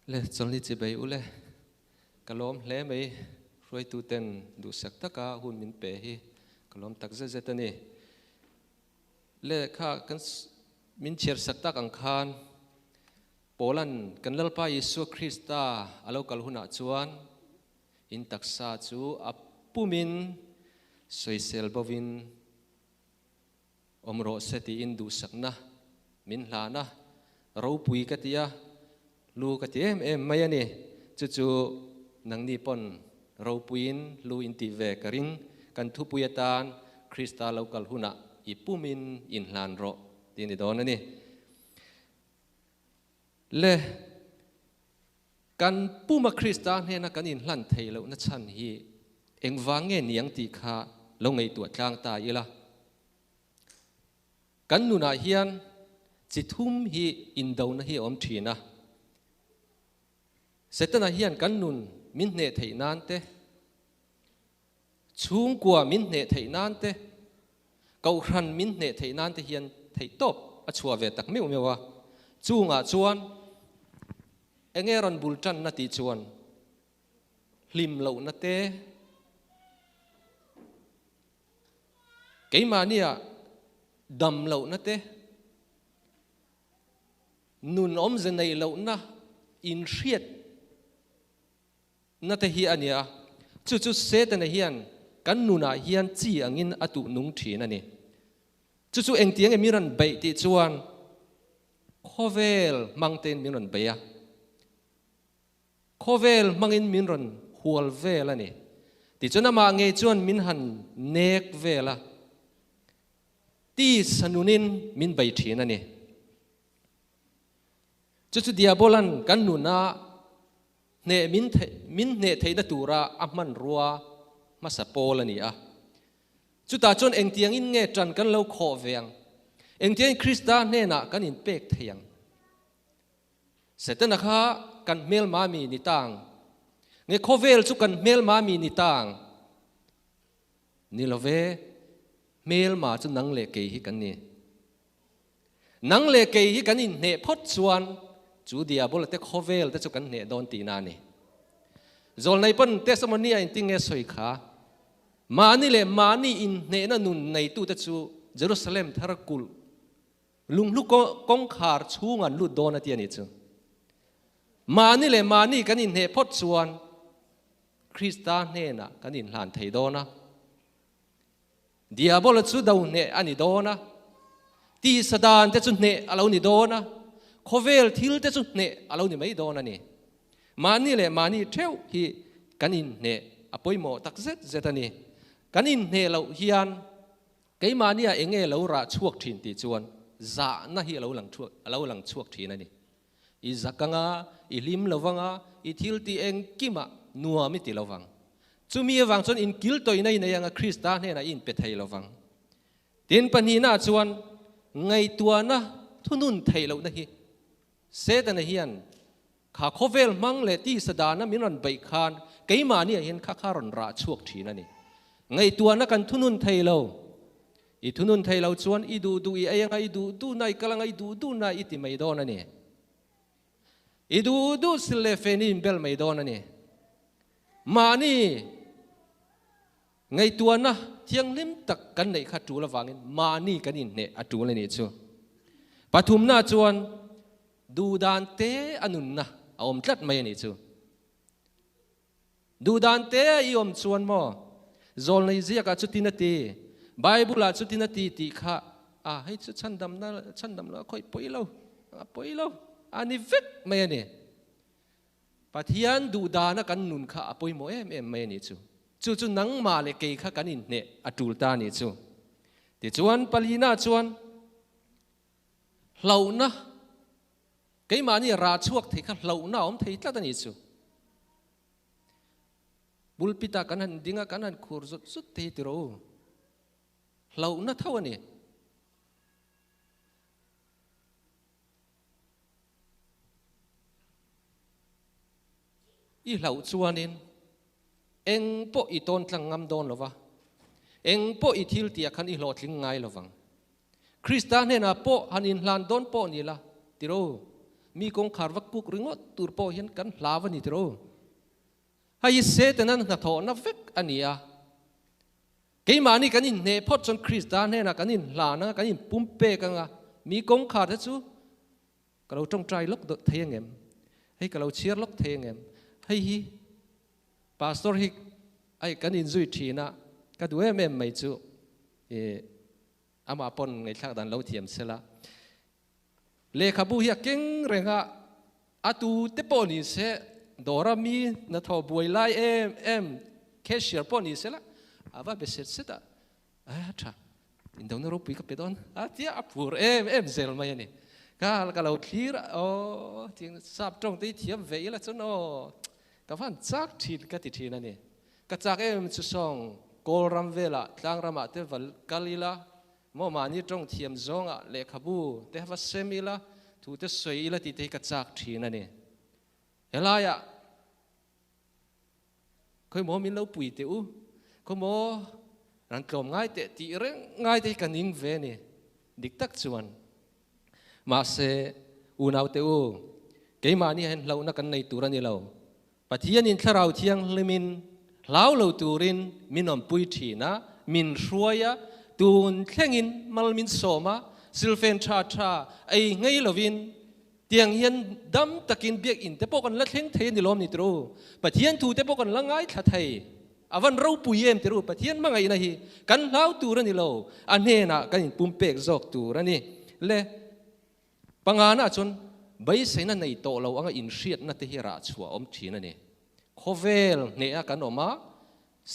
Le chawlhni chibei ule ka lawm hle mai hruaitu ten duhsak taka hun min pe hi ka lawm tak zet zet a ni. Le kha kan min chhiar sak tak ang khan Paulan kan Lalpa Isua Krista a lo kal hunah chuan in taksa chu a pumin sawisel bovin Awm rawh se tiin duhsakna min hlan a, ropui ka ti a, lu ka ti em em mai a ni. Chu chu nangni pawn ropuiin lu in tih ve ka ring. Kan thupui atan Krista lo kal hunah i pumin inhlan rawh tih a ni dawn a ni. Le, kan puma Krista hnena kan inhlan thei lohna chhan hi engvang nge niang tih kha lo ngaihtuah tlang ta ila. Kan nunah hian chi thum hi indona hi a awm thin a. Setana hian kan nun min hneh theih nan te, Chhungkua min hneh theih nan te, Kohhran min hneh theih nan te hian theihtawp a chhuah ve tak meuh meuh a. Chungah chuan enge rawn bul tanna tih chuan hlim lohna te, keimahnia dam lohna te, nun awmze neih lohna inhriat Na te hi a nia, chu chu Setana hian kan nunah hian chi angin a tuh nung thin a ni. Chu chu engtiang nge min rawn beih tih chuan khawvel hmang tein min rawn bei a, khawvel hmangin min rawn hual vel a ni. Tichuan amah ngei chuan min han nek vel a, tisa nunin min bei thin a ni. Chu chu Diabolan kan nuna Hneh min min hneh theihna tura a hmanrua hmasa pawl a ni a. Chutah chuan engtiangin nge ṭan kan lo khawh ve ang? Engtiangin Krista hnenah kan inpek thei ang? Setana kha kan hmelma mi ni ta ang? Nge khawvel chu kan hmelma mi ni ta ang? Ni lo ve, hmelma chu nang leh kei hi kan ni. Nang leh kei hi kan inhneh phawt chuan chu diabola te khawvel te chu kan hneh dawn tihna a ni. Zawlnei pawn testimony a inti nge sawi kha, Mahni leh mahni inhnehna nun neitute chu Jerusalem thar kulh lunghlu kawngkhar chhung an lut dawn a ti a nih chu. Mahni leh mahni kan inhneh phawt chuan Krista hnenah kan inhlan thei dawn a. Diabola chu do hneh a ni dawn a, tisa dan te chu hneh a lo ni dawn a, khawvel thil te chu hneh a lo ni mai dawn a ni. Mahni leh mahni theuh hi kan inhneh a pawimawh tak zet zet a ni. Kan inhneh loh hian keimahnia eng nge lo rah chhuak thin tih chuan zahna hi a lo lang chhuak a lo lang chhuak thin a ni. I zak anga, i hlim lo vanga, i thil tih engkimah nuam i ti lo vang. Chumi avang chuan inkil tawihna i nei anga Krista hnenah i inpe thei lo vang. Tin, pahnihnaah chuan ngaihtuahna thunun theih lohna hi Setana hian kha khawvel hmang leh tisa dana min rawn beih khan keimahniah hian kha kha rawn rah chhuak thin a ni. Ngaihtuahna kan thunun thei lo. I thunun thei lo chuan i duh duh i ei anga, i duh duhna i kal anga, i duh duhna i ti mai dawn a ni. I duh duh sil leh fen i inbel mai dawn a ni. Mahni ngaihtuahna thianghlim tak kan neih kha tul avangin mahni kan inhneh a tul a nih chu. Pathumna chuan duhdan te a nunna a awm tlat mai a nih chu. Duhdan te i awm chuan maw Zawlnei ziakah chutin a ti, Bible-ah chutin a ti tih kha a hei chu chhandamna chhandam lo a khawih pawi lo, a pawi lo a ni vek mai a ni. Pathian duhdana kan nun kha a pawimawh em em mai a nih chu. Chu chu nangmah leh kei kha kan inhneh a tul ta a nih chu. Tichuan palina chuan hlauhna, keimahni rah chhuak thei kha hlauhna a awm thei tlat a nih chu. Pulpit-ah kan han ding a, kan han khur zut zut te hi ti rawh u. Hlauhna tho a ni. I hlauh chuanin eng pawh i tawn tlang ngam dawn lo va, eng pawh i thil tihah khan i hlawhtling ngai lo vang. Krista hnenah pawh han inhlan dawn pawh ni la, tiro. Mi kawngkhar va kuk ringawt tur pawh hian kan hlau a ni tiro. Hei hi Satan-a hnathawhna vek a ni a. Keimahni kan inhneh phawt chuan Krista hnenah kan inhlan anga, kan inpumpek anga, mi kawngkhar te chu ka lo tawngtai lawk thei angem? Hei ka lo chhiar lawk thei angem? Hei hi Pastor hi ai kan inzui thin a, ka duh em em mai chu i amah pawn ngaihthlak dan lo thiam sela. Lehkhabu hi a keng reng a, a tu te pawh ni se, dawra mi hnathawh buai lai em em cashier pawh ni sela, a va be set set a, a tha, indona ropui ka pe dawn a tia a phur em em zel mai a ni. Ka ka lo thlir a, aw tiang sap tawng te hi thiam ve ila chuan aw ka van chak thin ka ti thin a ni. Ka chak em chu sawng Kawlram velah tlangram ah te va kal ila, Maw mahni tawng thiam zawngah lehkhabu te va sem ila, thu te sawi ila tih te hi ka chak thin a ni. Helaiah khawimaw min lo pui teh u, khawimaw ran tlawm ngai teh tih reng ngai te hi ka ning ve a ni, dik tak chuan. Mahse, unau te u, keimahni hian hlauhna kan nei tur a ni lo. Pathianin Thlarau Thianghlimin hlau lo turin min awmpui thin a, min hruai a, tun thlengin mal min sawm a, silfen tha tha ei ngei lovin tiang hian dam takin biakinn te pawh kan la thleng thei a ni lawm ni tir u. Pathian thu te pawh kan la ngaithla thei. A van ropui em tir u. Pathian hmangaihna hi kan hlau tur a ni lo, a hnenah kan inpumpek zawk tur a ni. Le. Pangana chuan beiseina nei tawh lo anga inhriatna te hi rah chhuah awm thin a ni. Khawvel hneha kan awm a,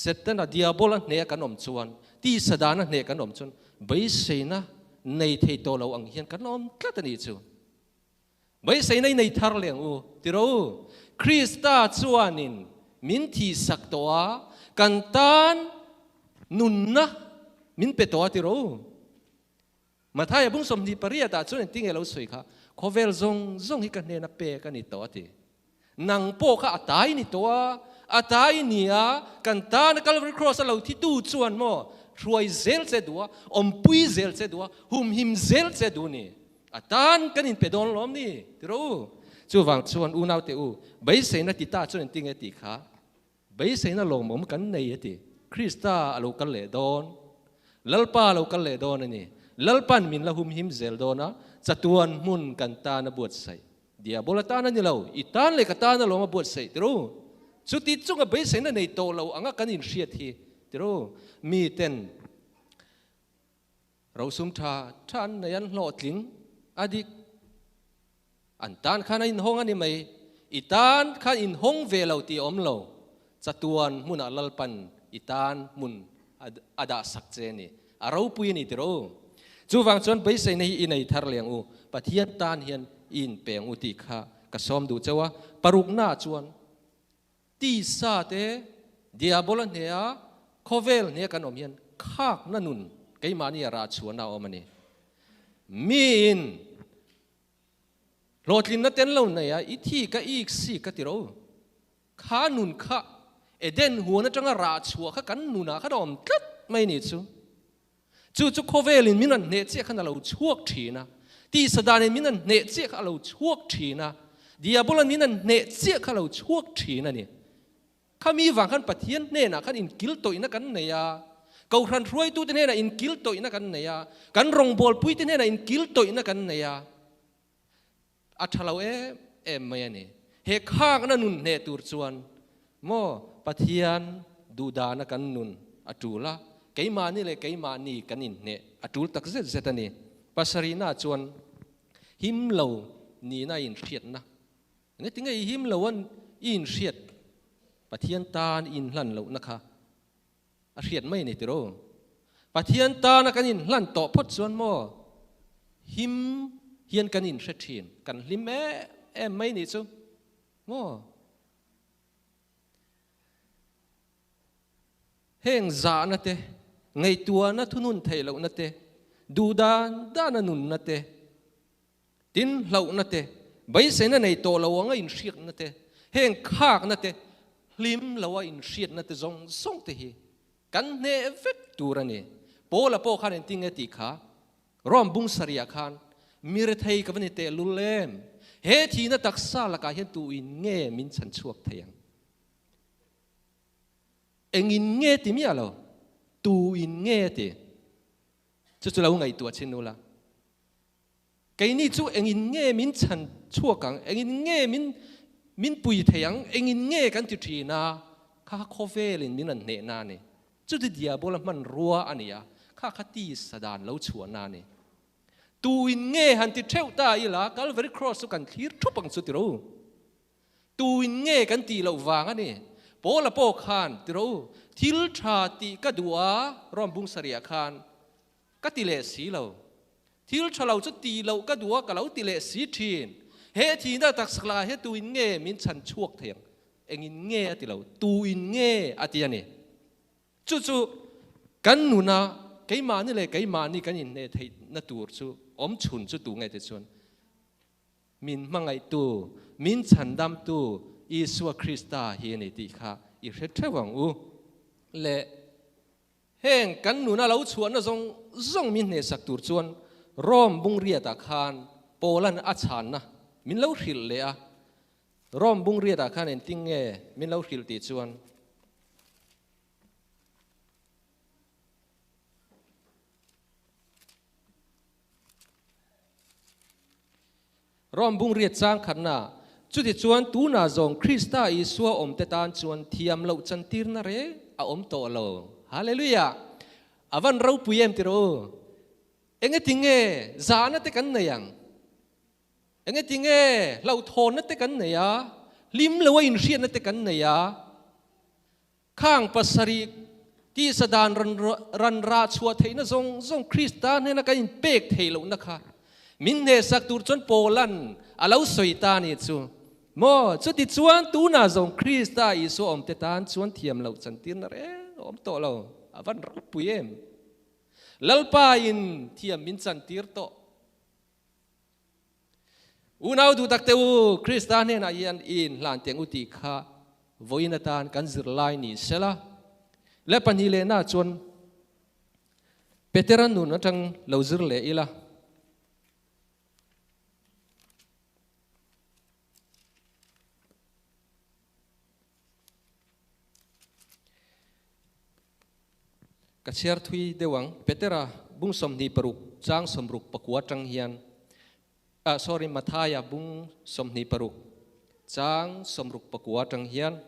Setana, Diabola hneha kan awm chuan, tisa dana hneh kan awm chuan beiseina nei thei tawh lo ang hian kan awm tlat a nih chu. Beiseina i nei thar leh ang u, ti rawh u. Krista chuanin min thihsak tawh a, kan tan nunna min pe tawh a, ti rawh u. Mathaia bung 28 ah chuan engtin nge lo sawi kha, Khawvel zawng zawng hi ka hnena pek a ni tawh a ti. Nang pawh kha a tai ni tawh a, a tai ni a, kan tana Calvary Cross a lo thi tu chuan maw hruai zel che duh a, awmpui zel che duh a, humhim zel che duh ni. A tan kan inpe dawn lawm ni, ti rawh u. Chuvang chuan unaute u, beiseina ti ta chuan engtin nge tih kha Beiseina lawmawm kan nei a ti. Krista a lo kal leh dawn. Lalpa a lo kal leh dawn a ni. Lalpan min la humhim zel dawn a, chatuan hmun kan tan a buatsaih. Diabola tan a ni lo, i tan leh ka tan a lawm a buatsaih ti ru. Chuti chunga beiseina nei tawh lo anga kan inhriat hi ti ru. Miten Rosum tha tha an nei an hlawhtling a dik. An tan khan a inhawng a ni mai. I tan khan inhawng ve lo tih a awm lo. Chatuan hmunah Lalpan i tan hmun a dah sak che a ni. A ropui a ni tiraw u. Chuvang chuan beiseina hi i nei thar leng u. Pathian tan hian i inpeng u tih kha ka sawm duh cheu a. Paruknaah chuan Tisa te, Diabola hnea khawvel hnea kan awm hian khakna nun keimahni a rah chhuahna a awm a ni. Miin hlawhtlinna ten lo nei a, i thi ka ik si ka ti ro. Kha nun kha Eden huan atanga rah chhuah kha kan nunah khan a awm tlat mai ni chu. Chu chu khawvelin min rawn hneh chiah khan a lo chhuak thin a, tisa danin min rawn hneh chiah kha a lo chhuak thin a, Diabolan min rawn hneh chiah kha a lo chhuak thin a ni. Khami vang khan Pathian hnenah khan inkil tawihna kan nei a, Kohhran hruaitute hnenah inkil tawihna kan nei a, kan rawngbawlpuite hnenah inkil tawihna kan nei a. A tha lo em em mai a ni. He khakna nun hneh tur chuan maw Pathian duhdana kan nun a tul a, keimahni leh keimahni kan inhneh a tul tak zet zet a ni. Pasarihna chuan him lo nihna inhriatna. Engati nge i him lo a i inhriat? Pathian tan i inhlan lohna kha A hriat mai a ni tiraw? Pathian tana kan inhlan tawh phawt chuan maw him hian kan inhre thin, kan hlim em em mai nih chu maw? Heng zahna te, ngaihtuahna thunun theih lohna te, duh dan dana nunna te, Tin, hlauhna te, beiseina nei tawh lo anga inhriatna te, heng khakna te, hlim loa inhriatna te zawng zawng te hi kan hneh vek tur a ni. Paula pawh khan engtin nge tih kha Rome bung sarihah khan, Mi rethei ka va ni teh lul em? He thihna taksa lakah hian tu in nge min chhan chhuak thei ang? Engin nge ti miah lo, tu in nge ti? Chu chu lo ngaihtuah chin ula. Keini chu engin nge min chhan chhuak ang, engin nge min min pui thei ang, engin nge kan ti thin a, kha kha khawvelin min rawn hnehna a ni. Chuti diabola hmanrua a ni a, kha kha tisa dan lo chhuahna a ni. Tuin nge han ti theuh ta ila Calvary Cross chu kan thlir thup ang chu tiro. Tuin nge kan tih loh vang a ni. Paula pawh khan tiro thil tha tih ka duh a Rome bung sarih ah khan ka ti leh si lo. Thil tha lo chu tih loh ka duh a ka lo ti leh si thin. He thihna taksak lakah hian tuin nge min chhan chhuak thei ang? Engin nge a ti lo? Tuin nge a ti a ni. Chu chu kan nuna keimahni leh keimahni kan inhneh theihna tur chu awm chhun chu tu nge ti chuan min hmangaihtu, min chhandamtu Isua Krista hi a ni tih kha i hre theuh ang u. Le heng kan nuna lo chhuahna zawng zawng min hnehsak tur chuan Rome bungriatah khan Paula'n a chhanna min lo hrilh leh a. Rome bungriatah khan engtin nge min lo hrilh tih chuan Rom bung riat chang khatna, Chutichuan tunah zawng Krista Isua awmte tan chuan thiam loh chantirna reng a awm tawh lo. Hallelujah! A van ropui em tirh u? Engati nge zahna te kan nei ang? Engati nge hlauhthawnna te kan nei a? Hlim loa inhriatna te kan nei a? Khang pasarih tisa dan ran rah chhuah theihna zawng zawng Krista hnena kan inpek theih lohna kha min hnehsak tur chuan Paula'n a lo sawi ta a nih chu. Maw, chuti chuan tunah zawng Krista Isua awmte tan chuan thiam loh chantirna reng a awm tawh lo. A van ropui em! Lalpa in thiam min chantir tawh. Unau duh tak te u, Krista hnenah hian i inhlan teng u tih kha vawiin atan kan zirlai ni sela. Le pahnih lehna chuan Petera nun atang lo zir leh ila. Ka chhiar thui deuh ang. Petera bung 26 chang 64 tang hian ah sorry Mathaia bung 26 chang 64 tang hian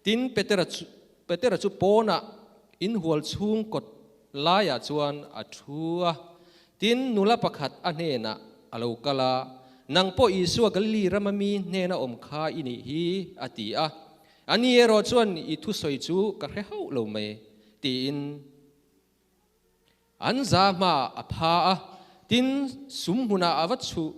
tin Petera chu Petera chu pawnah inhual chhung kawt laiah chuan a thu a. Tin nula pakhat a hnenah a lo kal a, Nang pawh Isua Galili rama mi hnena awm kha i nih hi a ti a. A ni erawh chuan i thusawi chu ka hre hauh lo mai, tiin an za hmaah a pha a. Tin, sum hmunah a va chhuh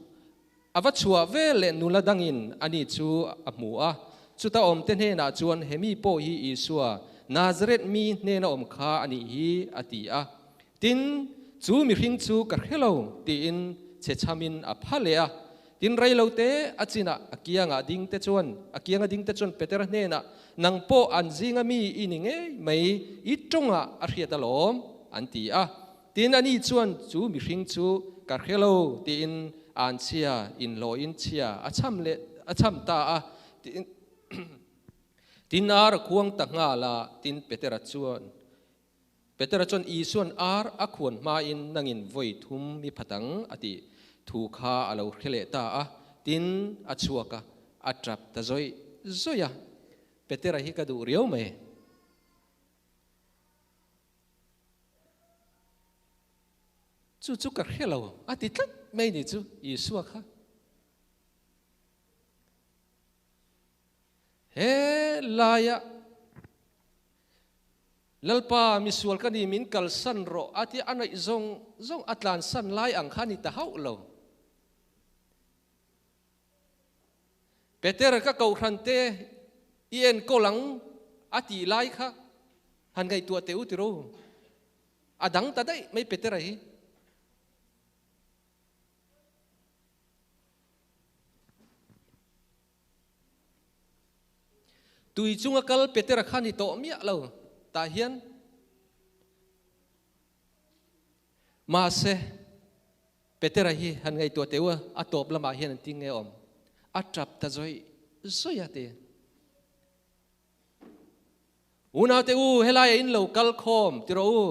a va chhuah vel leh nula dangin ani chu a hmu a. Chuta awmte hnenah chuan, He mi pawh hi Isua, Nazareth mi hnena awm kha a nih hi, a ti a. Tin, chu mihring chu ka hre lo, tiin chhechhamin a pha leh a. Tin, rei lo te a chinah a kiangah ding te chuan, a kianga ding te chuan Petera hnenah, Nang pawh an zinga mi i ni ngei mai, i tawngah a hriat alawm, an ti a. Tin, ani chuan, Chu mihring chu ka hre lo, tiin an chhia inhlawhin chhia a chham leh a chham ta a. Tin, tin ar a khuang ta nghal a. Tin, Petera chuan, Petera chuan Isua'n ar a khuan hmain nangin vawi thum mi phat ang a tih thu kha a lo hre leh ta a, tin a chhuak a, a tap ta zawih zawih a. Petera hi ka duh riau mai. Chu chu ka hre lo a ti tlat mai ni chu Isua kha. He laia Lalpa, misual ka ni, min kalsan rawh, a tia a ngaih zawng zawng a tlansan lai ang kha a ni ta hauh lo. Peter ka kohhran te i enkawl ang a tih lai kha han ngaihtuah teh u tiro. A dang ta daih mai Petera hi. Tui chunga kal Petera kha ni tawh miah lo tah hian mahse Petera hi han ngaihtuah teh u a, a tawp lamah hian an ti nge awm. A tap ta zawih zawih a ti. Unaute u, helaiah in lo kal khawm ti rawh u.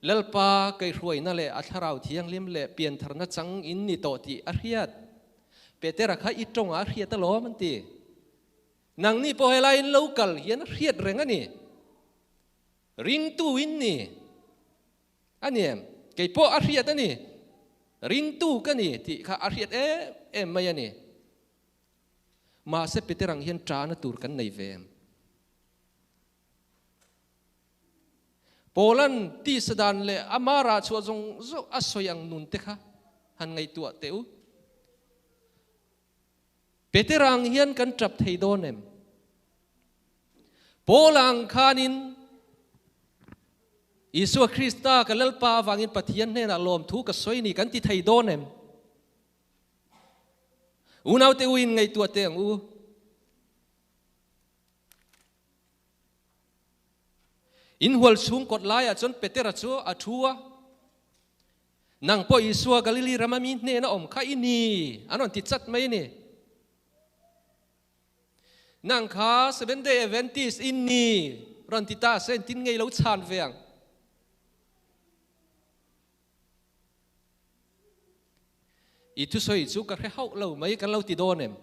Lalpa kaihhruaina leh a Thlarau Thianghlim leh piantharna chang in ni tawh tih a hriat. Petera kha i tawngah a hriat alawm an ti. Nangni pawh helai in lo kal hian a hriat reng a ni. Ringtu in ni. A ni em? Kei pawh a hriat a ni. Ringtu ka ni tih kha a hriat em em mai a ni. Mahse Peter ang hian ṭahna tur kan nei ve em? Paula'n tisa dan leh ama rah chhuah zawng zawng a sawi ang nun te kha han ngaihtuah teh u. Peter ang hian kan ṭap thei dawn em? Paula ang khanin Isua Krista ka Lalpa avangin Pathian hnenah lawmthu ka sawi ni kan ti thei dawn em? Unaute u in ngaihtuah teh ang u. In hual chhung kawt laiah chuan Petera chu a thu a, Nang pawh Isua Galili rama mi hnena awm kha i ni, an rawn ti chat mai a ni. Nang kha Seventh Day Adventist i ni, rawn ti ta se engtin nge i lo chhan ve ang? I thusawi chu ka hre hauh lo mai kan lo ti dawn em?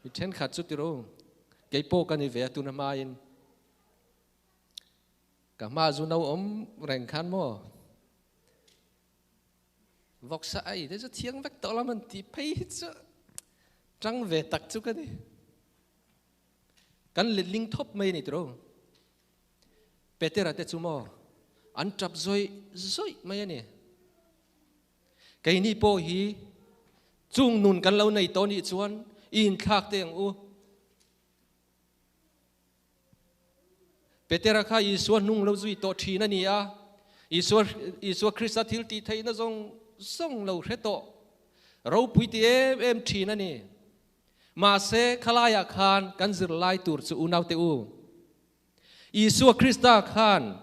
Mi thenkhat chu ti ro, kei pawh ka ni ve a tuna hmain. Ka hma zu no awm reng khan maw? Vawksa ei te chu thiang vek tawh lam an ti phei hi chu tang ve tak chu ka ni. Kan letling thawp mai a ni tiro. Petera te chu maw an tap zawih zawih mai a ni. Keini pawh hi chung nun kan lo nei tawh nih chuan i inthlak te ang u. Petera kha Isua hnung lo zui tawh thin a ni a, Isua Isua Krista thil tih theihna zawng zawng lo hre tawh ropui ti em em thin a ni. Mahse, khalaiah khan kan zirlai tur chu unaute u, Isua Krista khan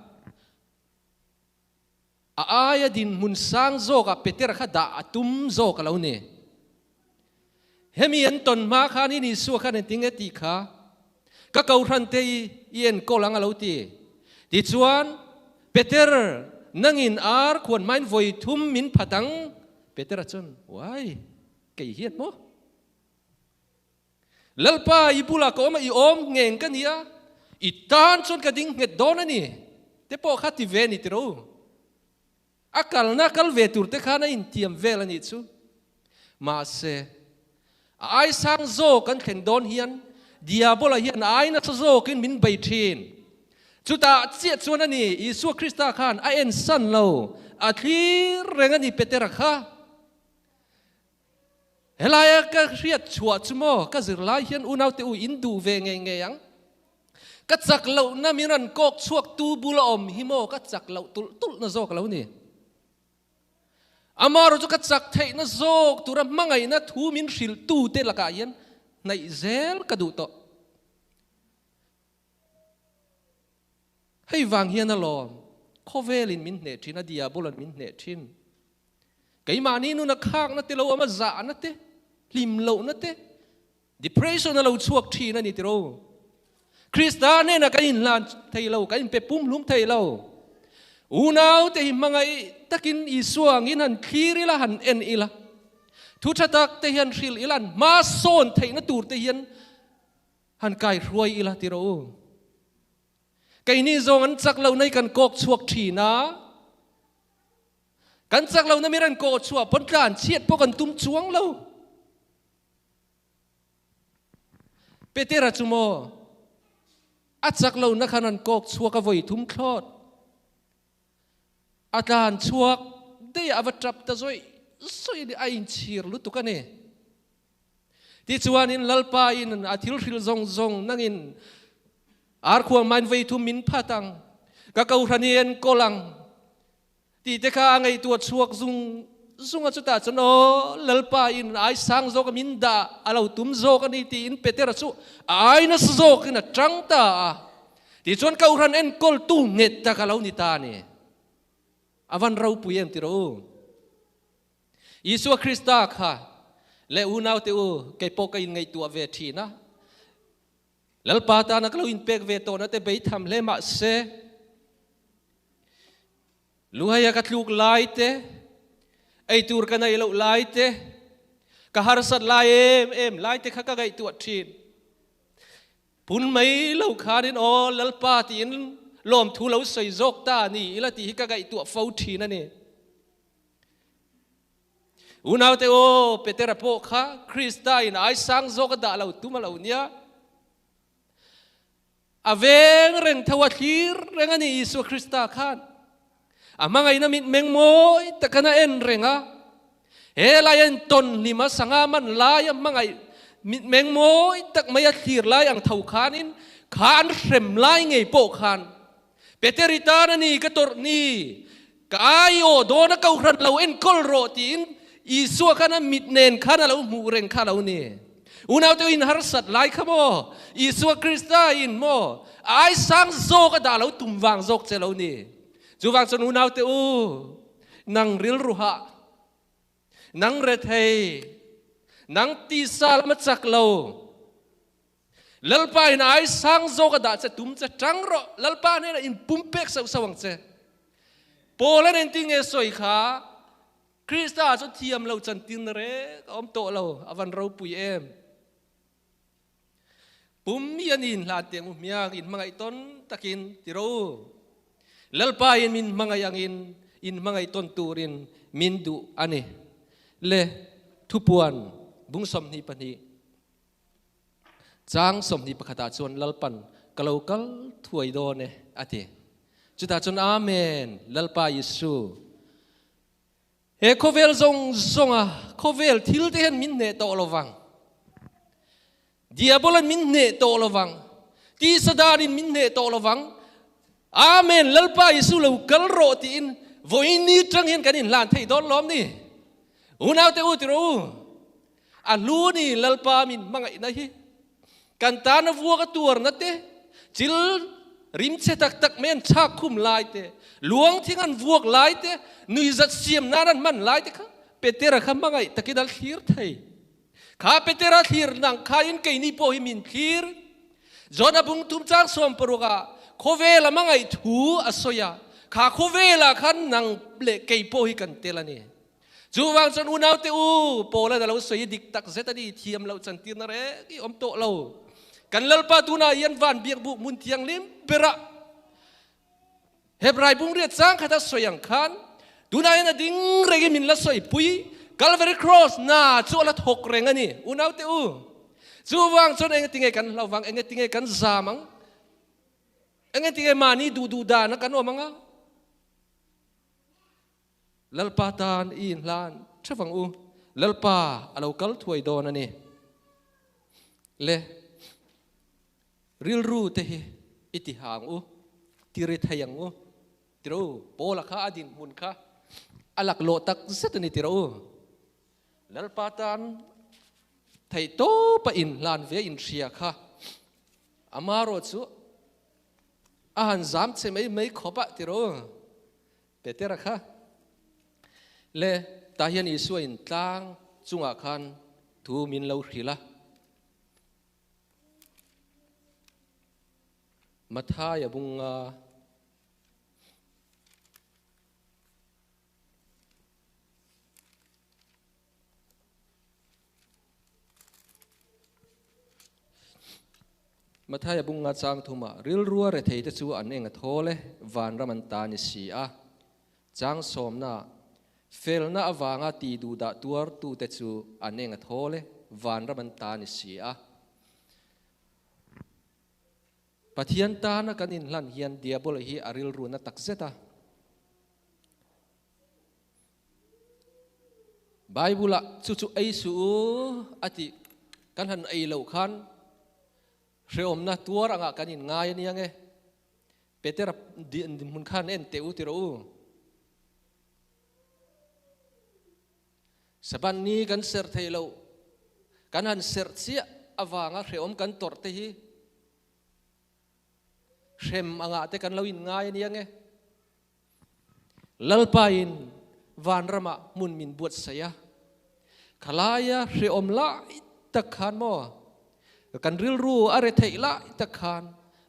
a aia dinhmun sang zawkah Petera kha dah a tum zawk a lo ni. Hemi an tawn hma khanin Isua khan engtin nge tih kha ka kohhran te i i enkawl ang a lo ti. Tichuan, Peter, nangin ar khuan hmain vawi thum min phat ang. Petera chuan, Uai, kei hian maw? Lalpa, i bulah ka awm a, i awm ngeng ka ni a, i tan chuan ka ding nghet dawn a ni te pawh kha ti ve a ni tiro. A kalna kal ve tur te khan a intiam vel a nih chu. Mahse, a ai sang zawk kan thleng dawn hian Diabola hian a ai nasa zawkin min bei thin. Chutah chiah chuan a ni, Isua Krista khan a ensan lo, a thlir reng a ni Petera kha. Helaia ka hriat chhuah chu maw ka zirlai hian unaute u in duh ve ngei ngei ang. Ka chak lohna min rawn kawk chhuak tu bula awm hi maw ka chak loh tulh tulhna zawk a lo ni. Amaherawh chu ka chak theihna zawk tura hmangaihna thu min hrilh tute lakah hian hnaih zel ka duh tawh. Hei vang hian alawm khawvelin min hneh thin a, diabola'n min hneh thin. Keimahni nuna khakna te lo awm a, zahna te, hlim lohna te, depression a lo chhuak thin a ni tiro. Krista hnenah kan inhlan thei lo, kan inpe pumhlum thei lo. Unau te hi hmangaih takin Isua angin han thlir ila, han en ila. Thu tha tak te hian hrilh ila, an hma sawn theihna tur te hian Han kai hruai ila ti rawh u. Keini zawng an chak lohna hi kan kawk chhuak thin a, kan chak lohna mir an kawh chhuah pawn tlan chhiat pawh kan tum chuang lo. Petera chu maw a chak lohna khan an kawk chhuak a vawi thum thlawt. A tlan chhuak daih a, a va tap ta zawih zawih a ni, a inchhir lutuk a ni. Tichuanin Lalpa in a thil hril zawng zawng nangin arkhuang main vei thum min phat ang, ka kohhran hi enkawl ang tih te kha a ngaihtuah chhuak zung zung a, chutah chuan aw Lalpa in ai sang zawk a min dah a lo tum zawk a ni tiin Petera chu a ai nasa zawkin a tang ta a. Tichuan kohhran enkawltu nghet tak a lo ni ta a ni. A van ropui em ti rawh u. Isua Krista kha leh unaute u kei pawh ka inngaihtuah ve thin a, Lalpa tana ka lo inpek ve tawhna te beitham hle mah se, Luhaia ka tluk lai te, eitur ka neih loh lai te, ka harsat lai em em lai te kha ka ngaihtuah thin. Phun mai lo khanin aw Lalpa tiin lawmthu lo sawi zawk ta a ni ila tih hi ka ngaihtuah fo thin a ni. Unaute aw, Petera pawh kha Krista in ai sang zawk a dah lo tum a lo nia. A veng reng tho a thlir reng a ni Isua Krista khan. A hmangaihna mitmeng mawi takin a en reng a. He lai a intawn hlim a sanga man lai a hmangaih mitmeng mawi tak mai a thlir lai ang tho khanin kha an hrem lai ngei pawh khan Peter i tan a ni ka tawrh ni, ka aiawh dawn a kohhran lo enkawl rawh tiin Isua khan a mit nen khan a lo hmuh reng kha a lo ni. Unaute in harsat lai kha maw Isua Krista in maw a ai sang zawk a dah lo tum vang zawk che lo ni. Chuvang chuan unaute u, nang rilru hah, nang rethei, nang tisa lama chak lo, Lalpa in ai sang zawk a dah che tum che tang rawh Lalpa hnenah in pumpek sauh sauh ang che. Paul an engtin nge sawi kha Krista chu thiam lo chantir na rek a awm tawh lo a van ropui em. Pum mi an in hlan tiang u hmiang in hmangaih tawn takin ti ro u. Lalpa in min hmangaih angin in hmangaih tawn turin min duh a ni. Le thupuan bung 22. Chang 21 ah chuan Lalpan ka lo kal thuai dawn e a ti. Chutah chuan Amen, Lalpa Isu. He khawvel zawng zawnga khawvel thil te hian min hneh tawh lovang. Diabolan min hneh tawh lovang. Tisa danin min hneh tawh lovang. Amen, Lalpa Isu lo kal rawh tiin vawiin ni tang hian kan inhlan thei dawn lawm ni. Unaute u ti rawh u. A hlu ni Lalpa min hmangaihna hi kan tana vuak a tuarna te, chil rimchhe tak tak mai an chhak khum lai te, luang thing an vuak lai te, nuihzat siam nan an hman lai te kha Petera kha hmangaih takin a thlir thei. Kha Petera thlir nang khain keini pawh hi min thlir. Jona bung thum chang 16 ah khawvel a hmangaih thu a sawi a, kha khawvelah khan nang leh kei pawh hi kan tel a ni. Chuvang chuan unaute u, Paula'n a lo sawi dik tak zet a ni, thiam loh chantirna reng i awm tawh lo. Kan Lalpa tunah hian van biakbuk hmun thianghlim berah Hebrai bungriat chang khat a sawi ang khan tunah hian a ding rengin min la sawipui, Calvary Cross na chu a la thawk reng a ni, unaute u. Chuvang chuan engatinge kan hlauh vang, engatinge kan zam ang, engatinge mahni duh duh dan a kan awm ang a? Lalpa tan i inhlan theuh ang u, Lalpa a lo kal thuai dawn a ni. Le rilru te hi i ti ha ang u, ti ri thei ang u, ti rawh u. Paula kha a dinhmun kha a laklawh tak zet a ni ti rawh u. Lalpa tan theihtawpa inhlan ve inhria kha amarawh chu a han zam che mai mai khawp a ti rawh u. Petera kha le tah hian Isua in tlang chungah khan thu min lo hrilh a. Mathaia bunga Mathaia bunga chang thumah rilrua retheite chu an eng a thawl e, vanram an ta ni si a. Chang sawmna, felna avanga ti duhdah tuartute chu an eng a thawl e, vanram an ta ni si a. Pathian tana kan inhlan hian Diabola hi a rilruna takzet a. Bible ah chu chu ei suh u a tih kan han ei loh khan hreawmna tuar angah kan in ngai a nia nge. Petera dinhmun khan en teh u ti rawh u. Sabbath ni kan serh theih loh kan han serh chiah avanga hreawm kan tawrh te hi hrem angah te kan lo in ngai a nia nge. Lalpain vanramah hmun min buatsaih a. Khalaia hrehawm lai tak khan maw kan rilru a re theih lai tak khan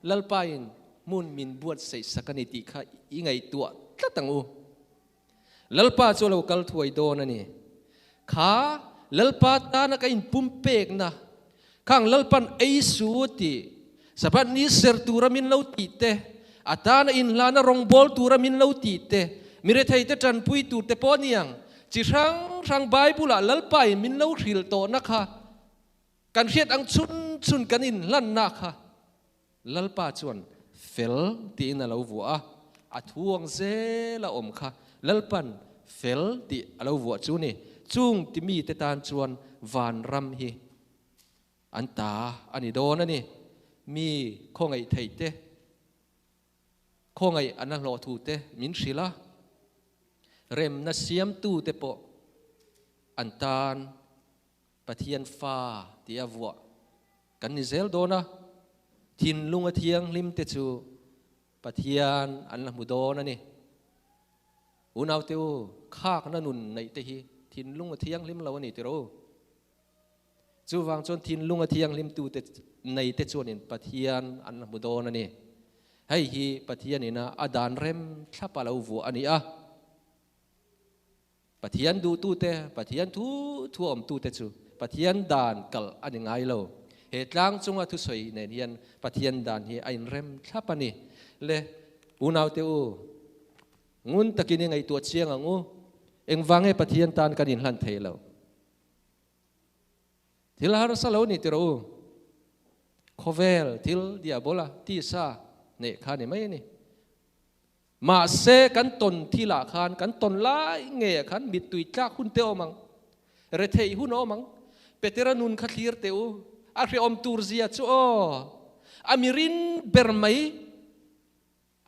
Lalpain hmun min buatsaih sak a ni tih kha i ngaihtuah tlat ang u. Lalpa chu a lo kal thuai dawn a ni. Kha Lalpa tana ka inpumpekna, khang Lalpan ei su a tih, Sabbath ni ser tura min lo tih te, a tana inhlana rawngbâwl tura min lo tih te, mi retheite ṭanpui tur te pawh a ni ang. Chi hrang hrang Bible-ah Lalpain min lo hrilh tawhna kha kan hriat ang chhun chhun kan inhlanna kha Lalpa chuan fel tiin a lo vuah a, a thu ang zel a awm kha Lalpan fel tih a lo vuah chu ni. Chung ti mite tan chuan vanram hi an ta a ni dawn a ni. Mi khawngaih theih te, khawngaih an a hlawh thu te min hrilh a, remna siamtu te pawh an tan Pathian fa tih a vuah kan ni zel dawn a, thinlunga thianghlim te chu Pathian an la hmu dawn a ni. Unaute u, khakna nun neih te hi thinlunga thianghlim lo a ni tiraw u? Chuvang chuan thinlunga thianghlim tute nei te chuanin Pathian an la hmu dawn a ni. Hei hi Pathian ina a dan rem thlap a lo vuah a ni a. Pathian duhtute, Pathian thu thu awmtute chu Pathian dan kalh a ni ngai lo. He tlang chunga thusawi nen hian Pathian dan hi a inrem thlap a ni. Le, unaute u, ngun takin i ngaihtuah chiang ang u, engvang nge Pathian tan kan inhlan thei lo? Thil harsa lo ni tiraw u, khawvel thil diabola tisa neih kha ni mai a ni. Mahse, kan tawn thilah khan, kan tawn lai ngeiah khan mittui tlak hun te awm ang, retheih hun a awm ang. Petera nun kha thlir teh u, a hrehawm tur zia chu aw, a mirin ber mai,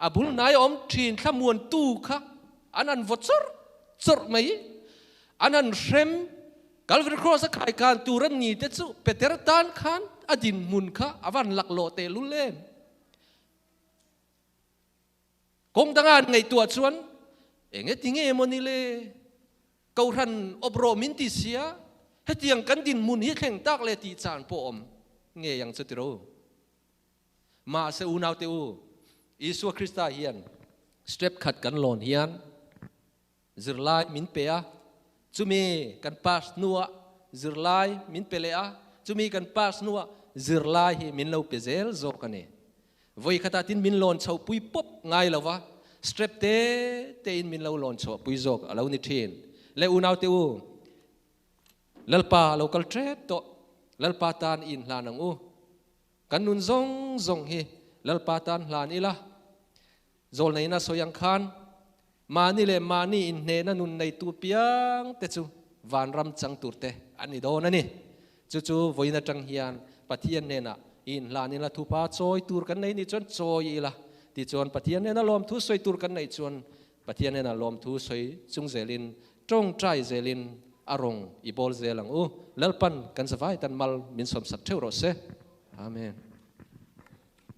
a bul hnai a awm thin thlamuantu kha an han vaw chawrh chawrh mai, an han hrem, Calvary Cross a khaikan tur an ni te chu Petera tan khan a dinhmun kha a van laklawh tehlul em. Kawng danga an ngaihtuah chuan eng nge ti nge emaw ni le? Kohhran awp rawh min ti sia, hetiang kan dinhmun hi thleng tak le tih chan pawh awm ngei ang chu tiro. Mahse unaute u, Isua Krista hian step khat kan lawn hian zirlai min pe a, chumi kan pass hnuah zirlai min pe leh a, chumi kan pass hnuah zirlai hi min lo pe zel zawk a ni. Vawi khatah tin min lawn chhoh pui pawp ngai lo va, step te tein min lo lawn chhuah pui zawk a lo ni thin. Le unaute u, Lalpa a lo kal tep tawh, Lalpa tan i inhlan ang u. Kan nun zawng zawng hi Lalpa tan hlan ila, Zawlneina sawi ang khan, mahni leh mahni inhnehna nun neitu piang te chu vanram chang tur te an ni dawn a ni. Chu chu vawiin atang hian Pathian hnenah i inhlan ila thupa chawi tur kan nei nih chuan chawi ila, tichuan Pathian hnena lawmthu sawi tur kan neih chuan Pathian hnena lawmthu sawi chung zelin tawngtai zelin a rawng i bawl zel ang u. Lalpan kan zavai tan mal min sawmsak theuh rawh se. Amen.